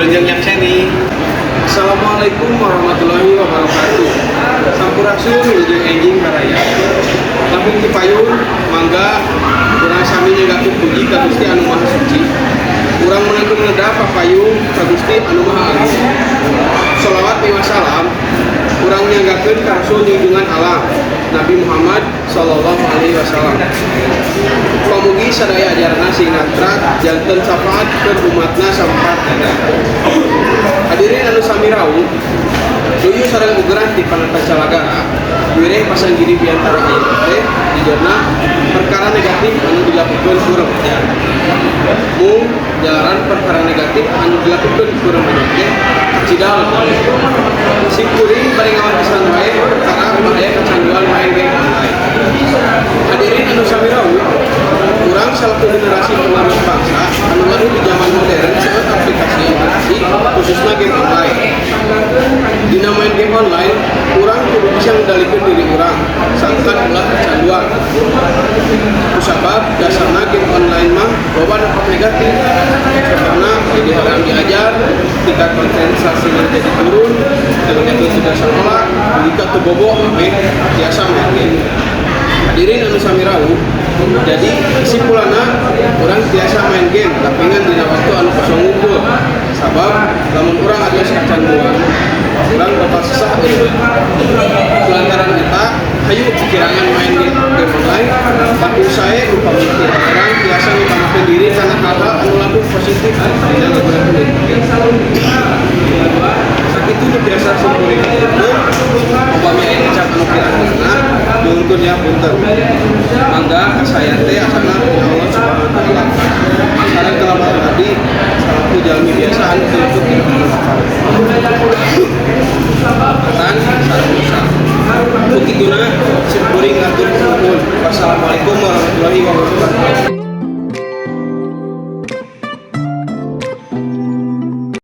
Wilujeng nyakseni. Assalamualaikum warahmatullahi wabarakatuh. Sampurasun, wilujeng enjing baraya. Langkung ti payun, mangga urang sami nyanggakeun puji ka Gusti Anu Maha Suci. Urang meunangkeun neda papayung ka Gusti Anu Maha Agung. Sholawat miwah salam urang nyanggakeun ka Rasul junjungan alam, Nabi Muhammad sallallahu alaihi wasallam. Pamugi sadaya ajaranna sing nantrat janten syafaat keur umatna sampar dada. Hadirin anu sami rawuh, duyu sareng ugeran ti panata calagara, wireh pasanggiri biantara ayeuna teh jujurna perkara negatif anu dilakukeun ku remaja. Mung jalaran perkara negatif anu dilakukeun ku remaja teh kacidal. Sim kuring bari ngawartosan wae perkara aya kecanduan main game online. Hadirin anu sami rawuh, urang salaku generasi penerus bangsa anu gaduh di zaman modern seueur aplikasi-aplikasi, khususnya game online. Dina main game online, urang kudu bisa ngendalikeun diri urang sangkan ulah kecanduan. Kusabab dasarna game online mah loba dampak negatif, karena jadi hoream diajar, tingkat konsentrasinya jadi turun, ngerjakeun tugas sekolah jika teu bobo ameh tiasa main game. Hadirin anu sami rawuh, jadi kesimpulanna urang tiasa main game, tapi ngan dina waktu anu kosong ngumpul, sabab lamun urang atos kecanduan, urang bakal susah eureun. Lantaran eta, hayu kirangan main game online, tapi saya upami urang tiasa ngutamakeun diri kana hal-hal anu langkung positif dina ngagunakeun game. Sakitu nu tiasa sim kuring haturkeun. Upami aya kecap anu kirang ngeunah, nuhunkeun ya, punten. Mangga saya teh asana ti Allah Subhanahu wa taala. Sareng kalepatan abdi salaku jalmi biasa anu teu luput dina kalempatan sareng dosa. Begituna sim kuring ngatur nuhun. Wassalamualaikum warahmatullahi wabarakatuh.